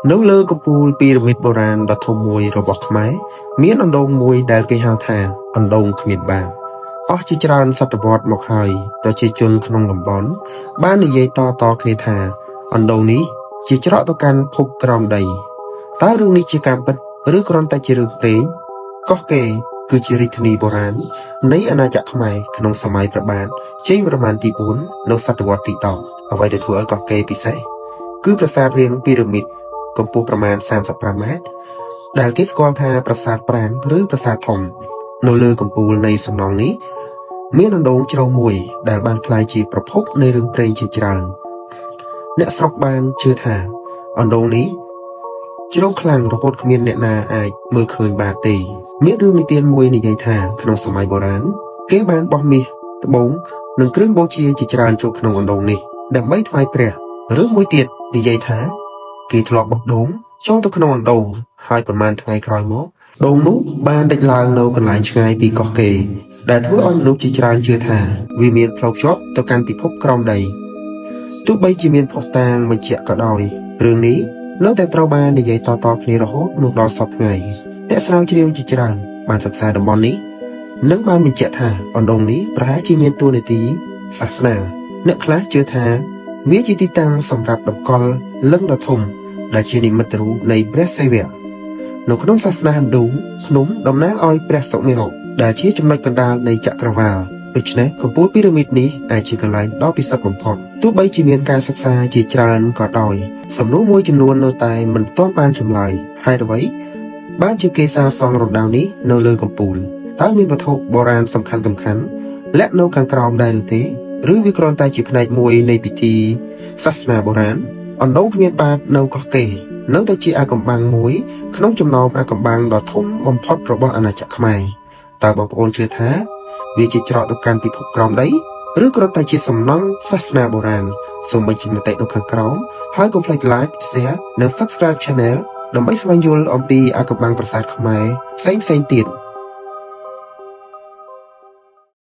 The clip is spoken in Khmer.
នៅលើកំពូលពីរ៉ាមីតបុរាណដ៏ធំមួយរបស់ខ្មែរមានអណ្ដូងមួយដែលគេហៅថាអណ្ដូងគ្មានបាបអស់ជាច្រើនសតវត្សមកហើយប្រជាជនក្នុងតំបន់បាននិយាយតៗគ្នាថាអណ្ដូងនេះជាច្រកទៅកាន់ភពក្រោមដីតើរឿងនេះជាការពិតឬគ្រាន់តែជារឿងព្រេងកោះកេរគឺជារាជធានីបុរាណនៃអាណាចក្រខ្មែរក្នុងសម័យព្រះបាទជ័យវរ្ម័នទី4នៅសតវត្សទី10អ្វីដែលធ្វើឲ្យកោះកេរពិសេសគឺប្រាសាទរាងពីរ៉ាមីត កម្ពស់ប្រមាណ35ម៉ែត្រដែលគេស្គាល់ថាប្រាសាទប្រាង្គឬប្រាសាទធំនៅលើកំពូលនៃសំណង់នេះមានអណ្ដូងជ្រៅមួយដែលបានក្លាយជាប្រភពនៃរឿងព្រេងជាច្រើនអ្នកស្រុកបានជឿថាអណ្ដូងនេះជ្រៅខ្លាំងរហូតគ្មានអ្នកណាអាចមើលឃើញបានទេមានរឿងនិទានមួយនិយាយថាក្នុងសម័យបុរាណគេបានបោះមាសត្បូងនិងគ្រឿងបូជាជាច្រើនចូលក្នុងអណ្ដូងនេះដើម្បីថ្វាយព្រះរឿងមួយទៀតនិយាយថា គេធ្លាប់បោះដូងចូលទៅក្នុងអណ្ដូងហើយប្រហែលថ្ងៃក្រោយមកដូងនោះបានលេចឡើងនៅកន្លែងឆ្ងាយពីកោះគេដែលធ្វើឲ្យមនុស្សជាច្រើនជឿថាវាមានផ្លូវភ្ជាប់ទៅកាន់ពិភពក្រោមដីទោះបីជាមានភស្តុតាងបញ្ជាក់ក៏ដោយរឿងនេះនៅតែត្រូវបាននិយាយតៗគ្នារហូតមកដល់សព្វថ្ងៃអ្នកស្រាវជ្រាវជាច្រើនបានសិក្សាតំបន់នេះនិងបានបញ្ជាក់ថាអណ្ដូងនេះប្រហែលជាមានតួនាទីសាសនាអ្នកខ្លះជឿថាវាជាទីតាំងសម្រាប់តម្កល់លិង្គដ៏ធំ ដែលជានិមិត្តរូបនៃព្រះសិវៈនៅក្នុងសាសនាហិណ្ឌូភ្នំតំណាងឲ្យព្រះសុមេរុដែលជាចំណុចកណ្ដាលនៃចក្រវាលដូច្នេះកំពូលពីរ៉ាមីតនេះអាចជាកន្លែងដ៏ពិសិដ្ឋបំផុតទោះបីជាមានការសិក្សាជាច្រើនក៏ដោយសំណួរមួយចំនួននៅតែមិនទាន់បានចម្លើយហេតុអ្វីបានជាគេសាងសង់រណ្ដៅនេះនៅលើកំពូលតើមានវត្ថុបុរាណសំខាន់ៗលាក់នៅខាងក្រោមដែរឬទេឬវាគ្រាន់តែជាផ្នែកមួយនៃពិធីសាសនាបុរាណអណ្ដូងគ្មានបាតនៅកោះកេរនៅតែជាអាកំបាំងមួយក្នុងចំណោមអាកំបាំងដ៏ធំបំផុតរបស់អាណាចក្រខ្មែរតើបងប្អូនជឿថាវាជាច្រកទៅកាន់ពិភពក្រោមដីឬគ្រាន់តែជាសំណង់សាសនាបុរាណសូមបញ្ចេញមតិនៅខាងក្រោមហើយកុំភ្លេច Like Share និង Subscribe Channel ដើម្បីស្វែងយល់អំពីអាកំបាំងប្រាសាទខ្មែរផ្សេងៗទៀត។